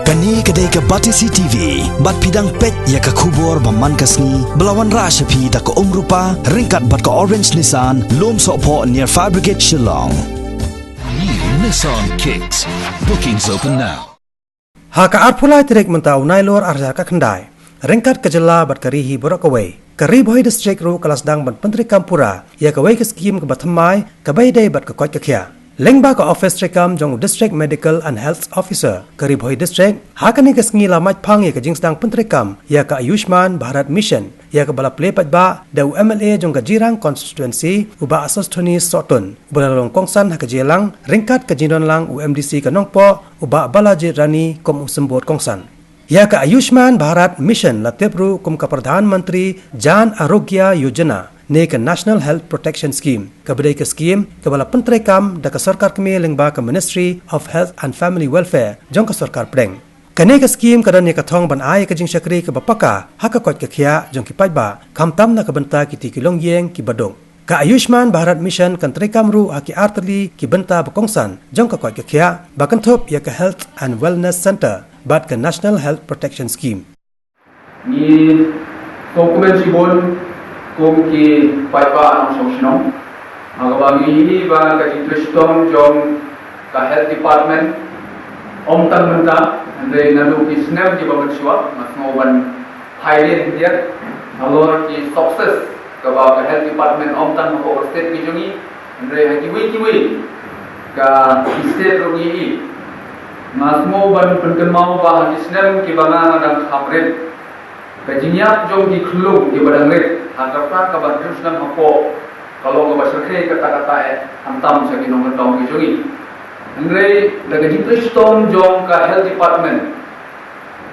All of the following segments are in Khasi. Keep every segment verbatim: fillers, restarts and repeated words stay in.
Kane ka dei ka Batesi T V, bad phi dang peit ïa ka khubor ba man ka sngi, ba la wanrah sha phi da ka Umrupa, ryngkat bad ka Orange Nissan, Lumsohphoh near Fire Brigade Shillong. New Nissan Kicks. Bookings open now. Ha ka arphew lai tarik mynta u Nailur arhajar khatkhyndai, ryngkat ka jylla bad ka ri hi baroh kawei, ka Ri Bhoi District ruh ka la sdang ban pyntreikam pura ïa kawei ka skhim kaba thymmai kaba ïadei bad ka koit ka khiah. Lyngba ka ophis treikam jong u District Medical and Health Officer ka Ri Bhoi District, ha kane ka sngi la mait phang ïa ka jingsdang pyntreikam ïa ka Ayushman Bharat Mission, ïa kaba la plie paidbah da u M L A jong ka Jirang Constituency, u Bah Sosthenes Sohtun, uba la long kongsan ha ka jingïalang ryngkat ka jingdon lang u M D C ka Nongpoh, u Bah Balajied Rani, kum u symbud kongsan. Ïa ka Ayushman Bharat Mission la tip ruh kum ka Pradhan Mantri Jan Arogya Yojana, ne ka National Health Protection Scheme, kaba dei ka skhim kaba la pyntreikam da ka sorkar kmie lyngba ka Ministry of Health and Family Welfare jong ka sorkar pdeng. Kane ka skhim ka don ïa ka thong ban ai ïa ka jingshakri kaba paka ha ka koit ka khiah jong ki paidbah, khamtam na ka bynta kito ki longïing kiba duk. Ka Ayushman Bharat Mission kan treikam ruh ha ki artylli ki bynta ba kongsan jong ka koit ka khiah, ba kynthup ïa ka Health and Wellness Centre bad ka National Health Protection Scheme. Ngi sngewkmen shibun kum ki paidbah nongshong shnong, ha kaba ngi ïohi ba ka jingtrei shitom jong ka Health Department ym tang mynta, hynrei naduh ki snem kiba mynshuwa, nga sngew ban pyrshah halor ki success kaba ka Health Department ym tang hapoh ka state ka jong ngi, hynrei ha kiwei kiwei ka state ruh ngi ïohi. Nga sngew ban pynkynmaw ba ha ki snem kiba nga nga dang kham rit, ka jingïap jong ki khyllung kiba dang rit ha ka rta kaba hynriew snem hapoh ka long kaba shyrkhei katta katta, eh, khamtam sha ki nongkyndong ki jong ngi. Hynrei da ka jingtrei shitom jong ka Health Department,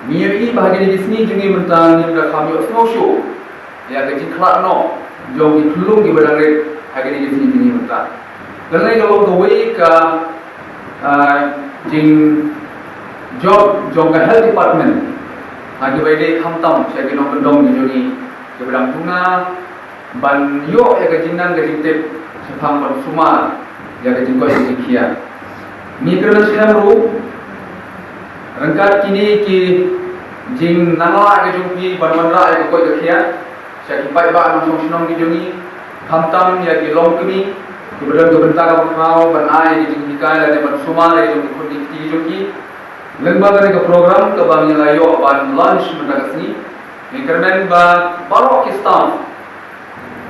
ngi ïohi ba ha kine ki sngi jong ngi mynta ngim da kham ïohsngew shuh ïa ka jingkhlad noh jong ki khyllung kiba dang rit ha kine ki sngi jong ngi mynta. Kane ka long kawei ka, ah, jingjop jong ka Health Department ha kiba ïadei khamtam sha ki nongkyndong ki jong ngi kiba dang duna ban ïoh ïa ka jingnang ka jingtip shaphang ban sumar ïa ka jingkoit ka jingkhiah. Ngi kyrmen skhem ruh ryngkat kine ki jingnang la ka jong phi ban wanrah ïa ka koit ka khiah sha ki paidbah nongshong shnong ki jong ngi, khamtam ïa ki longkmie kiba don ka bynta kaba khraw ban ai ïa ka jinghikai lane ban sumar ïa ka jong ki khun ki kti ki jong ki. Lyngba kane ka program kaba ngi la ïoh ban launch mynta ka sngi, ngi kyrmen ba baroh ki staff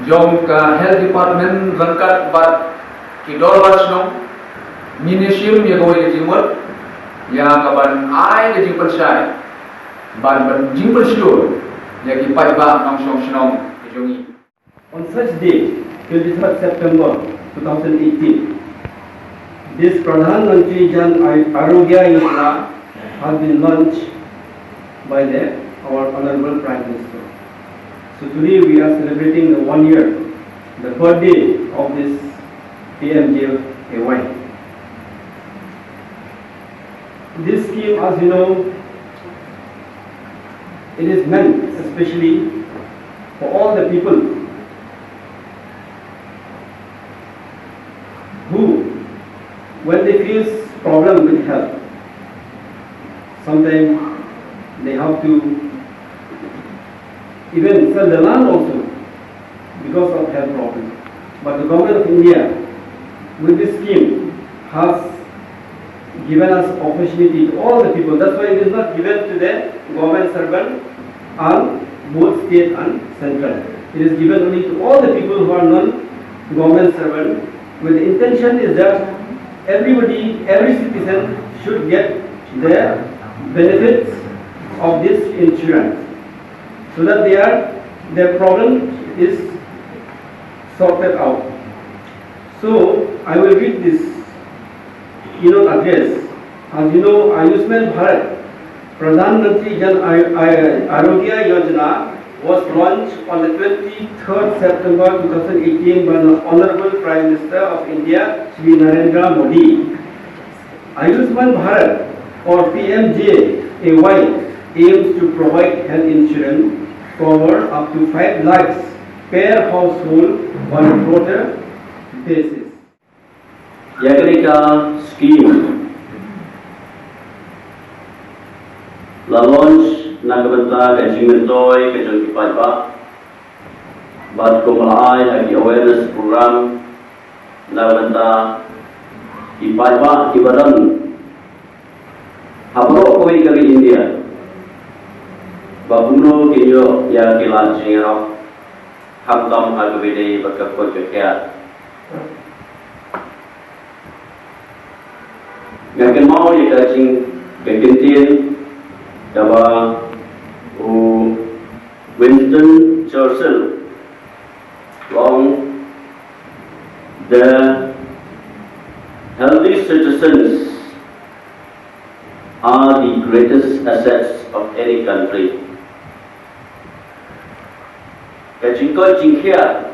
jong ka Health Department ryngkat bad ki dorbar shnong, ngin ïa shim ïa kawei ka jingmut ïa ka ban ai ka jingpynshai bad ban jingpynshlur ïa ki paidbah nongshong shnong ki jong ngi. On such day, twenty-third September two thousand eighteen, this Pradhan Mantri Jan Ar-, Arogya Yojana has been launched by the, our Honorable Prime Minister. So today we are celebrating the one year, the birthday of this P M J A Y. This scheme, as you know, it is meant especially for all the people who, when they face problem with health, sometimes they have to even sell the land also because of health problem. But the government of India, with this scheme, has given us opportunity to all the people. That's why it is not given to the government servant and both state and central. It is given only to all the people who are non-government servant. With the intention is that everybody, every citizen should get the benefits of this insurance, so that they are, their problem is sorted out. So I will read this keynote address. As you know, Ayushman Bharat, Pradhan Mantri Jan Ay-, Ay-, Arogya Yojana, was launched on the twenty-third September two thousand eighteen by the Honorable Prime Minister of India, Shri Narendra Modi. Ayushman Bharat, or P M J A Y, aims to provide health insurance cover up to five lakhs per household on a quarter basis. Ïa kane ka scheme La launch na ka bynta ka jingmyntoi ka jong ki paidbah bad kum la ai ha ki awareness program na ka bynta ki paidbah kiba don ha baroh kawei ka ri India ba kumno kin ïoh ïa ki lad jingïarap khamtam ha kaba ïadei bad ka koit ka khiah. Nga kynmaw ïa ka jing ka kyntien kaba u Winston Churchill long, the healthy citizens are the greatest assets of any country. Ka jingkoit jingkhiah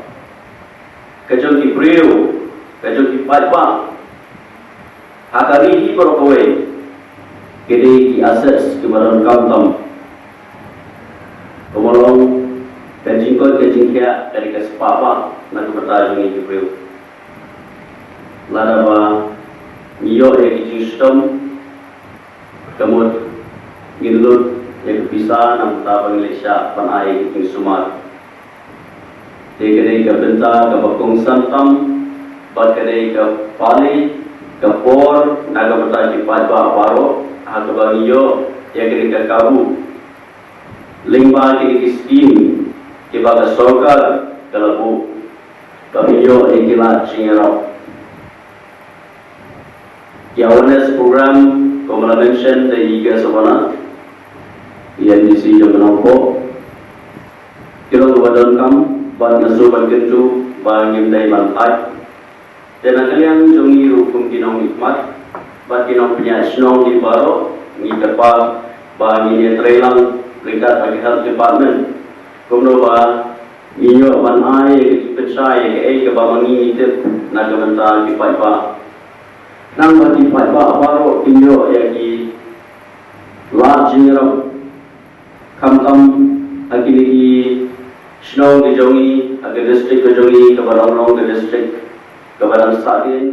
ka jong ki briew, ka jong ki paidbah ha ka ri hi baroh kawei, ki dei ki assets kiba donkam tam. Kumba long, ka jingkoit ka jingkhiah ka dei ka spah bah na ka bynta jong ngi ki briew. Lada ba ngi ïoh ïa ki jingshitom, ka mut ngin lut ïa ka pisa na ka bynta ba ngi leit shah ban ai ïa ki jingsumar. Te ka dei ka bynta kaba kongsan tam bad ka dei ka pali ka por na ka bynta ki paidbah baroh ha kaba ngi ïoh ïa ka dei ka kabu lyngba kine ki skim kiba ka sorkar ka la buh ba ngi ïoh ïa ki lad jingïarap. Ki awareness program kumba la mention da i K Sabana, i M D C jong ka Nongpoh, ki long kaba donkam bad nga sngewbha ban kyntu ba ngim dei ban thait. Te na ka liang jong ngi ruh kum ki nongmihkhmat bad ki nongpynïaid shnong hi baroh ngi kyrpad ba ngin ïatreilang ryngkat bad ka health department kumno ba ngin ïoh ban ai ïa ki pynshai ïa kaei kaba ma ngi ngi tip na ka bynta ki paidbah. Nang ba ki paidbah baroh kin ïoh ïa ki lad jingïarap khamtam ha kine ki shnong ki jong ngi, ha ka district ka jong ngi kaba long long ka district kaba dang sahdien.